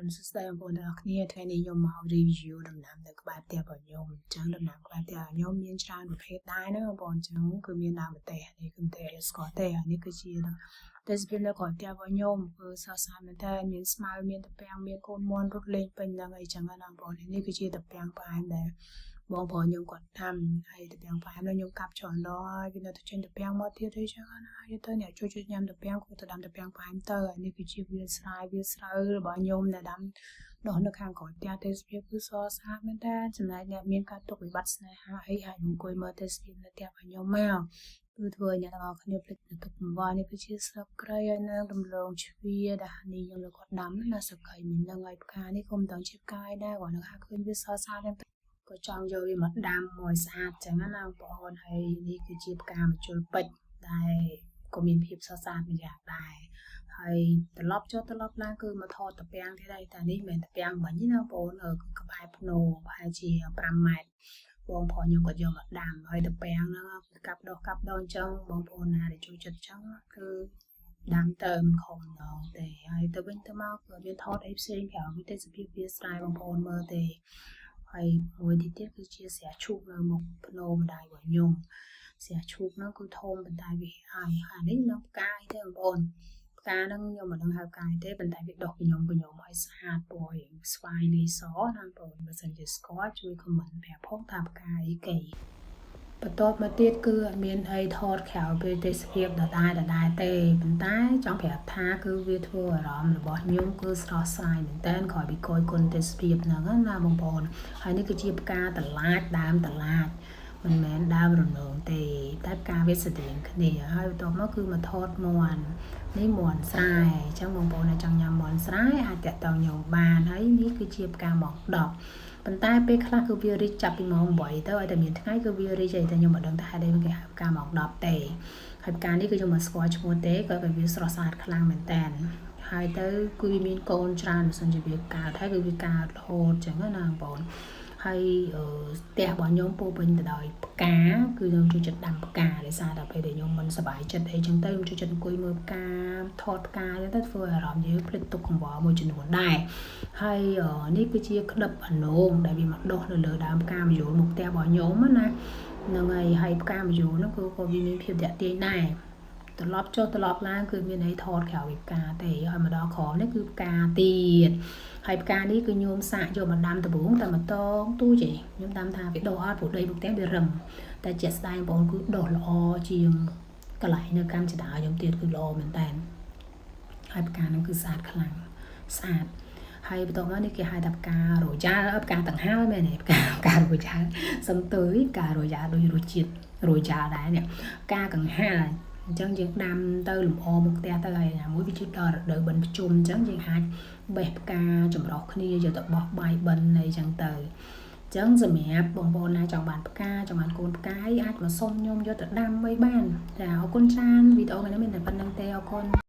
អរុណសួស្តីបងប្អូនទាំងអស់គ្នាថ្ងៃនេះខ្ញុំមក review ដំណាំនៅក្បែរផ្ទះរបស់ខ្ញុំអញ្ចឹងដំណាំក្បែរផ្ទះខ្ញុំមានច្រើនប្រភេទដែរណាបងប្អូនអញ្ចឹងគឺមានដើមម្ទេសនេះគឺម្ទេសស្គាល់ទេអានេះគឺជាទេសភាពនៅក្រោយផ្ទះរបស់ខ្ញុំគឺស្រស់ស្អាតមែនតើមានស្មៅមានត្រពាំងមានកូនមាន់រត់លេងពេញហ្នឹងអីចឹងណាបងប្អូននេះគឺជាត្រពាំងផ្អែមដែលបងប្អូនខ្ញុំគាត់ដាំហើយត្រពាំងផ្អែមនោះខ្ញុំកាប់ច្រើនដងហើយវានៅតែចេញត្រពាំងមកទៀតអីចឹងណាហើយទៅអ្នកជួយជួយញ៉ាំត្រពាំងគាត់ទៅដាំត្រពាំងផ្អែមទៅហើយនេះគឺជាវាលស្រែវាលស្រូវរបស់ខ្ញុំដែលដាំដុះនៅខាងក្រោយផ្ទះទេសភាពគឺស្រស់ស្អាតមែនតើចំណែកអ្នកមានការទុកវិបត្តិស្នេហាអីហើយអង្គុយមើលទេសភាពនៅផ្ទះរបស់ខ្ញុំមកគឺធ្វើឲ្យអ្នកទាំងអស់គ្នាភ្លេចនៅទុកបង្វល់នេះគឺជាស្លឹកគ្រៃហើយនឹងដំឡូងជ្វាដែលនេះខ្ញុំលើគាត់ដាំណាស្លឹកគ្រៃមាននឹងហើយផ្កានេះក៏មិនដឹងជាផ្កាយដែរគាត់នឹងហាក់ឃើញវាស្រស់ស្អាតហ្នឹងក៏ចង់យកវាមកដាំមកស្អាតចឹងណាបងប្អូនហើយនេះគឺជាផ្កាម្ជុលពេជ្រដែលក៏មានភាពស្រស់ស្អាតម្យ៉ាងដែរហើយត្រឡប់ចុះត្រឡប់ឡើងគឺមកថតត្រពាំងទៀតហើយតែនេះមិនមែនត្រពាំងមិញទេណាបងប្អូនគឺក្បែរភ្នោប្រហែលជា5ម៉ែត្របងប្រុសខ្ញុំក៏យកមកដាំហើយត្រពាំងហ្នឹងគឺកាប់ដុះកាប់ដុះអញ្ចឹងបងប្អូនណាដែលចូលចិត្តអញ្ចឹងគឺដាំទៅមិនខំម្ដងទេហើយទៅវិញទៅមកគឺមានថតអីផ្សេងក្រៅពីទេសភាពវាស្រែបងប្អូនមើលទេហើយមួយទីទៀតគឺជាស្រះឈូកនៅមុខភ្នោម្ដាយរបស់ខ្ញុំស្រះឈូកហ្នឹងគឺធំប៉ុន្តែវាហើយអានេះនឹងផ្កាយទេបងប្អូនផ្កាហ្នឹងខ្ញុំមិនដឹងហៅផ្កាយទេប៉ុន្តែវាដុះកញុំកញុំឲ្យស្អាតពណ៌រៀងស្វាយលីសណាបងប្អូនបើសិនជាស្គាល់ជួយ comment ប្រាប់ផងថាផ្កាអីគេបន្ទាប់មកទៀតគឺអត់មានអីថតក្រៅពីទេសភាពដដែលដដែលទេប៉ុន្តែចង់ប្រាប់ថាគឺវាធ្វើអារម្មណ៍របស់ខ្ញុំគឺស្រស់ស្រាយមែនតើក្រោយពីគយគុណទេសភាពហ្នឹងណាបងប្អូនហើយនេះគឺជាផ្កាតឡាចដើមតឡាចមិនមែនដើមរនោងទេតែផ្កាវាស្តៀងគ្នាហើយបន្ទាប់មកគឺមកថតមាន់នេះមាន់ស្រែអញ្ចឹងបងប្អូនដែលចង់ញ៉ាំមាន់ស្រែអាចតាក់ទងខ្ញុំបានហើយនេះគឺជាផ្កាម៉ោង10ប៉ុន្តែពេលខ្លះគឺវារីកចាប់ពីម៉ោង8ទៅឲ្យតែមានថ្ងៃគឺវារីកអីតែខ្ញុំមិនដឹងថាហេតុអីគេហៅផ្កាម៉ោង10ទេហើយផ្កានេះគឺខ្ញុំមិនស្គាល់ឈ្មោះទេក៏វាស្រស់ស្អាតខ្លាំងមែនតើហើយទៅគឺវាមានកូនច្រើនបើសិនជាវាកើតហើយគឺវាកើតរហូតអញ្ចឹងណាបងប្អូនហើយផ្ទះរបស់ខ្ញុំពោពេញទៅដោយផ្កាគឺខ្ញុំចូលចិត្តដាំផ្កាដោយសារតែពេលដែលខ្ញុំមិនសប្បាយចិត្តអីចឹងទៅខ្ញុំចូលចិត្តអង្គុយមើលផ្កាថតផ្កាចឹងទៅធ្វើឲ្យអារម្មណ៍យើងភ្លេចទុកកង្វល់មួយចំនួនដែរហើយនេះគឺជាក្តឹបអនោងដែលវាមកដុះនៅលើដើមផ្កាម្យូលមុខផ្ទះរបស់ខ្ញុំណាហ្នឹងហើយហើយផ្កាម្យូលហ្នឹងគឺក៏វាមានភាពទាក់ទាញដែរត្រឡប់ចុះត្រឡប់ឡើងគឺមានអីថតក្រៅពីផ្កាទេហើយមកដល់ក្រោមនេះគឺផ្កាទៀតហើយផ្កានេះគឺញោមសាកយកមកដាំដំបូងតែមកតងទូចឯងខ្ញុំដាំថាវាដុះអត់ព្រោះដីមុខផ្ទះវារឹងតែជាក់ស្ដែងបងគឺដុះល្អជាងកន្លែងនៅកម្មចដាខ្ញុំទៀតគឺល្អមែនតើហើយផ្កាហ្នឹងគឺស្អាតខ្លាំងស្អាតហើយបន្ទាប់មកនេះគេហៅថាផ្ការ៉ូយ៉ាលផ្កាតង្ហាលមែនទេផ្កាផ្ការ៉ូយ៉ាលសំទុយផ្ការ៉ូយ៉ាលដូចរសជាតិរ៉ូយ៉ាលដែរនេះផ្កាកង្ហាលអញ្ចឹងយើងដាំទៅលម្អមុខផ្ទះទៅហើយណាមួយវាជិតដល់រដូវបិណ្ឌភ្ជុំអញ្ចឹងយើងអាចបេះផ្កាចម្រុះគ្នាយកទៅបោះបាយបិណ្ឌអីចឹងទៅចឹងសម្រាប់បងប្អូនណាចង់បានផ្កាចង់បានកូនផ្កាអីអាចមកសុំខ្ញុំយកទៅដាំអីបានចាអរគុណច្រើនវីដេអូថ្ងៃនេះមានតែប៉ុណ្្នឹងទេអរគុណ។